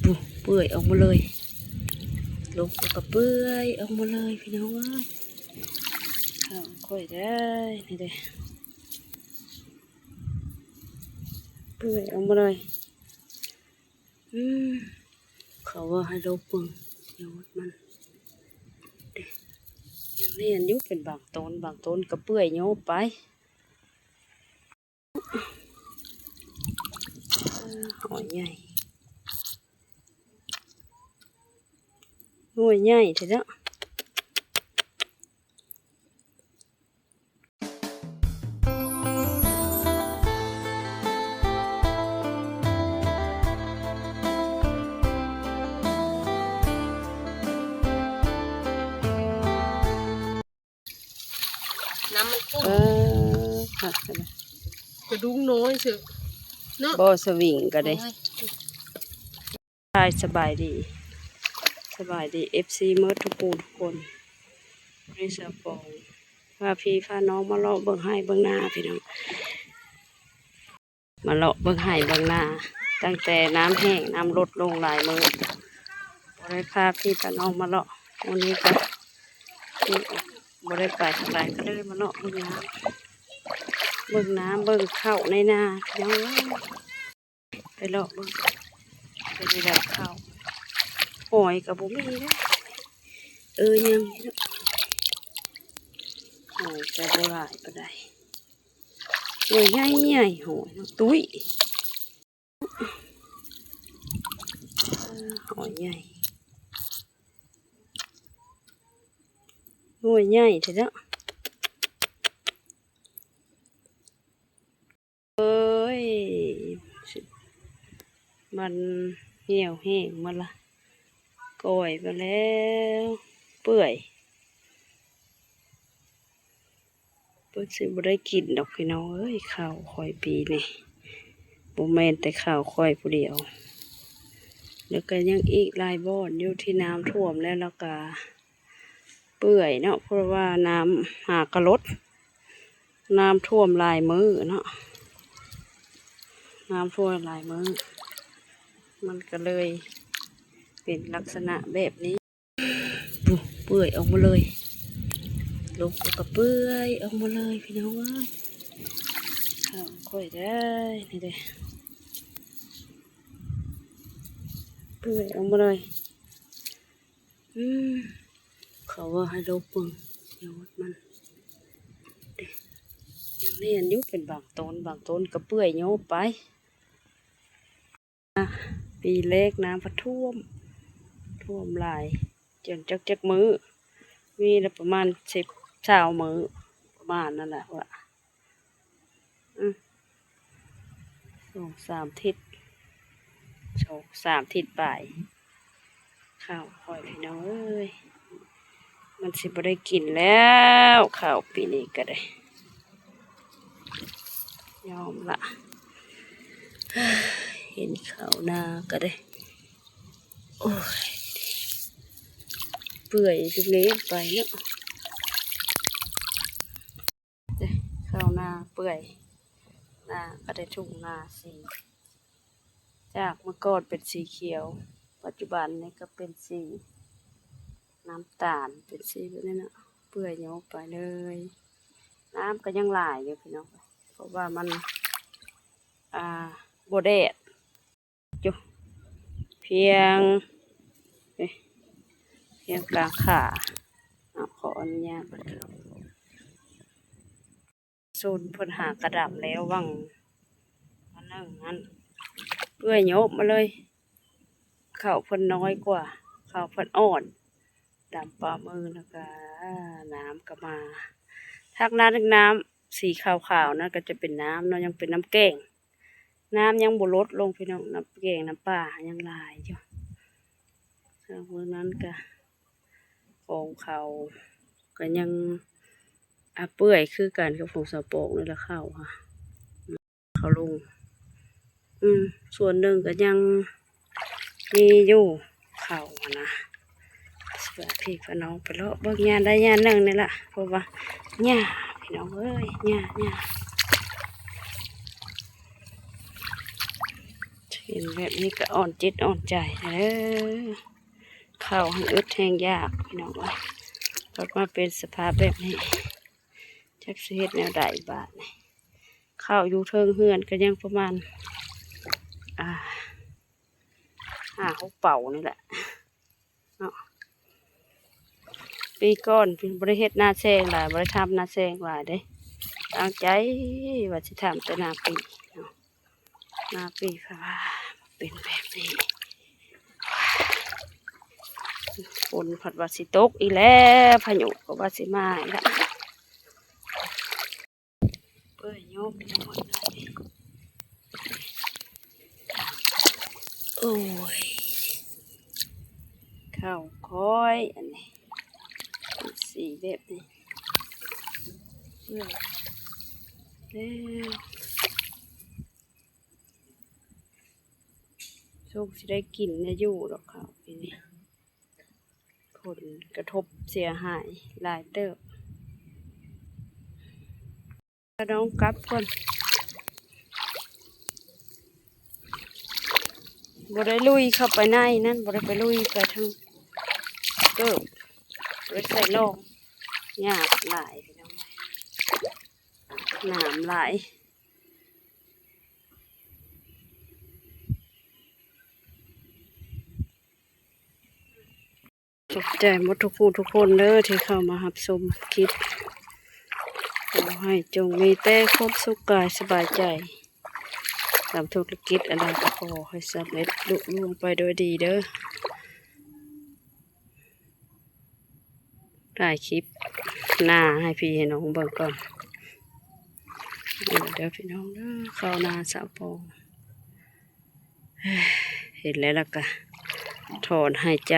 ປຸ ເປື່ອຍອອກມາເລີຍ ລົງແລ້ວກໍເປື່ອຍອອກມາເລີຍພີ່ນ້ອງເອີຍ. ຂ້າວຂ້ອຍໄດ້ ນີ້ເດ້ ເປື່ອຍອອກມາເລີຍ. ອືມ ເຂົາວ່າໃຫ້ລົກເບິ່ງຍອດມັນ ຍັງແໜ້ນຢູ່ ເປັນບາງຕົ້ນ ບາງຕົ້ນກໍເປື່ອຍໂຍບໄປ. ເອີ ຫອຍໃຫຍ່ ໜ່ວຍໃຫຍ່ແທ້ເນາະ. ນ້ຳມັນຂຸ້ນ ເອີ ຄັກຂະໜາດ ກະດຸງນ້ອຍເຊີເນາະ ບໍ່ສະວິງກໍໄດ້. ໂອ້ຍ ສະບາຍດີ ສະບາຍດີ ເອັຟຊີ ເໝິດທຸກຜູ້ທຸກຄົນ ນີ້ສາວປອງ ພາພີ່ພານ້ອງມາເລາະເບິ່ງໄຮ່ເບິ່ງນາພີ່ນ້ອງ. ມາເລາະເບິ່ງໄຮ່ເບິ່ງນາ ຕັ້ງແຕ່ນ້ຳແຫ້ງ ນ້ຳລົດລົງຫຼາຍມື້ ບໍ່ໄດ້ພາພີ່ພານ້ອງມາເລາະ. ມື້ນີ້ກໍບໍ່ໄດ້ໄປທາງໃດ ກໍເລີຍມາເລາະເບິ່ງນ້ຳ ເບິ່ງນ້ຳ ເບິ່ງເຂົ້າໃນນາພີ່ນ້ອງເອີຍ. ໄປເລາະເບິ່ງ ເປັນຈັ່ງໃດເຂົ້າ ຫອຍກໍບໍ່ມີເດ້. ເອີ ຍັງຢູ່ເນາະ ຫອຍກໍບໍ່ຫຼາຍປານໃດ. ໜ່ວຍໃຫຍ່ໆ ຫອຍເນາະ ຕຸ້ຍ ເອີ ຫອຍໃຫຍ່ ໜ່ວຍໃຫຍ່ແທ້ເນາະ. ເອີຍ ມັນຫ່ຽວແຫ້ງໝົດລະ ກ່ອຍໝົດແລ້ວ ເປື່ອຍ. ເພິ່ນຊິບໍ່ໄດ້ກິນດອກພີ່ນ້ອງເອີຍ ເຂົ້າຂ້ອຍປີນີ້ ບໍ່ແມ່ນແຕ່ເຂົ້າຂ້ອຍຜູ້ດຽວ ແລ້ວກໍຍັງອີກຫຼາຍບ່ອນຢູ່ທີ່ນ້ຳຖ້ວມແລ້ວ ແລ້ວກໍເປື່ອຍເນາະ ເພາະວ່ານ້ຳຫາກະລົດ ນ້ຳຖ້ວມຫຼາຍມື້ເນາະ ນ້ຳຖ້ວມຫຼາຍມື້ ມັນກໍເລີຍເປັນລັກສະນະແບບນີ້. ປຸ ເປື່ອຍອອກມາເລີຍ ລົງແລ້ວກໍເປື່ອຍອອກມາເລີຍພີ່ນ້ອງເອີຍ. ຂ້າວຂ້ອຍໄດ້ ນີ້ເດ້ ເປື່ອຍອອກມາເລີຍ. ອືມ ເຂົາວ່າໃຫ້ລົກເບິ່ງຍອດມັນ ຍັງແໜ້ນຢູ່ ເປັນບາງຕົ້ນ ບາງຕົ້ນກໍເປື່ອຍໂຍບໄປ. ປີແລກນ້ຳພັດຖ້ວມ ຖ້ວມຫຼາຍ ຈົນຈັກຈັກມື້ ມີລະປະມານສິບ ຊາວມື້ ປະມານນັ້ນແຫຼະວ່າ ອື ສອງສາມທິດ ສອງສາມທິດປາຍ. ເຂົ້າຂ້ອຍພີ່ນ້ອງເອີຍ ມັນຊິບໍ່ໄດ້ກິນແລ້ວ ເຂົ້າປີນີ້ກໍໄດ້ ຍອມລະ ເຫັນເຂົ້ານາກໍໄດ້ ໂອ້ຍ ເປື່ອຍເລະໄປເນາະ. ເຂົ້ານາເປື່ອຍ ນາກໍໄດ້ ທົ່ງນາສີ ຈາກເມື່ອກ່ອນເປັນສີຂຽວ ປັດຈຸບັນນີ້ກໍເປັນສີນ້ຳຕານ ເປັນສີແບບນີ້ນະ ເປື່ອຍໂຍບໄປເລີຍ. ນ້ຳກໍຍັງຫຼາຍຢູ່ພີ່ນ້ອງ ເພາະວ່າມັນ ອ່າ ບໍ່ແດດ. ຢູ່ພຽງ ເອີ ພຽງກາງຂາເນາະ ຂໍອະນຸຍາດເພິ່ນເຂົ້າ ໂຊນເພິ່ນຫາກະດຳແລ້ວ ຫວ່າງອັນໜຶ່ງຫັ້ນ ເປື່ອຍໂຍບມາເລີຍ ເຂົ້າເພິ່ນນ້ອຍກວ່າ ເຂົ້າເພິ່ນອ່ອນ ດຳປາມື ແລ້ວກະນ້ຳກະມາ ທາກນັ້ນນ້ຳສີຂາວໆນັ້ນກະຈະເປັນນ້ຳເນາະ ຍັງເປັນນ້ຳແກ້ງ ນ້ຳຍັງບໍ່ລົດລົງພີ່ນ້ອງ ນ້ຳແກ້ງນ້ຳປາຍັງຫຼາຍຢູ່. ເຊິ່ງມື້ນັ້ນກະຂອງເຂົາກະຍັງ ອາ ເປື່ອຍຄືກັນກັບຂອງສາວປອງນີ້ລະ ເຂົ້າຫາ ເຂົາລົງ ອືມ ສ່ວນໜຶ່ງກະຍັງມີຢູ່ ເຂົ້າຫັ້ນນະ ເພື່ອພີ່ເພື່ອນ້ອງໄປເລາະເບິ່ງ ຍາມໃດຍາມໜຶ່ງນີ້ລະ ເພາະວ່າຫຍ້າ ພີ່ນ້ອງເອີຍ ຫຍ້າ ຫຍ້າ ເຫັນແບບນີ້ກໍອ່ອນຈິດອ່ອນໃຈແລ້ວເດີ. ເຂົ້າແຮ່ງອຶດແຮ່ງຢາກ ພີ່ນ້ອງເອີຍ, ພັດມາເປັນສະພາບແບບນີ້ ຈັກຊິເຮັດແນວໃດບາດນີ້. ເຂົ້າຢູ່ເທິງເຮືອນກໍຍັງປະມານ ອ່າ ຫ້າຫົກເປົານີ້ແຫຼະເນາະ. ປີກ່ອນບໍ່ໄດ້ເຮັດນາແຊງຫຼາຍ ບໍ່ໄດ້ທຳນາແຊງຫຼາຍເດ້, ຕັ້ງໃຈວ່າຊິທຳແຕ່ນາປີເນາະ. ນາປີ ເພາະວ່າເປັນແບບນີ້ ຝົນພັດວ່າຊິຕົກອີກແລ້ວ, ພາຍຸກໍວ່າຊິມາອີກແລ້ວ. ເປື່ອຍໂຍກໄປໝົດເລີຍ. ໂອ້ຍ ເຂົ້າຂ້ອຍ ອັນນີ້ ເປັນສີແບບນີ້ ເປື່ອຍແລ້ວ. ສົງຊິໄດ້ກິນໄດ້ຢູ່ດອກເຂົ້າປີນີ້. ຜົນກະທົບເສຍຫາຍຫຼາຍເຕີບ. ພານ້ອງກັບກ່ອນ, ບໍ່ໄດ້ລຸຍເຂົ້າໄປໃນນັ້ນ, ບໍ່ໄດ້ໄປລຸຍໄປທາງເກີບ, ບໍ່ໄດ້ໃສ່ລອງ, ຍາກຫຼາຍ ພີ່ນ້ອງ, ໜາມຫຼາຍ. ຂອບໃຈໝົດທຸກຜູ້ທຸກຄົນເດີ ທີ່ເຂົ້າມາຮັບຊົມຄລິບ. ຂໍໃຫ້ຈົ່ງມີແຕ່ຄວາມສຸກກາຍສະບາຍໃຈ, ທຳທຸລະກິດອັນໃດກໍຂໍໃຫ້ສຳເລັດລຸລ່ວງໄປໂດຍດີເດີ. ຖ່າຍຄລິບນາໃຫ້ພີ່ໃຫ້ນ້ອງເບິ່ງກ່ອນ. ເດີພີ່ນ້ອງເດີ ເຂົ້ານາສາວປອງ. ເຫັນແລ້ວລະກະຖອນຫາຍໃຈ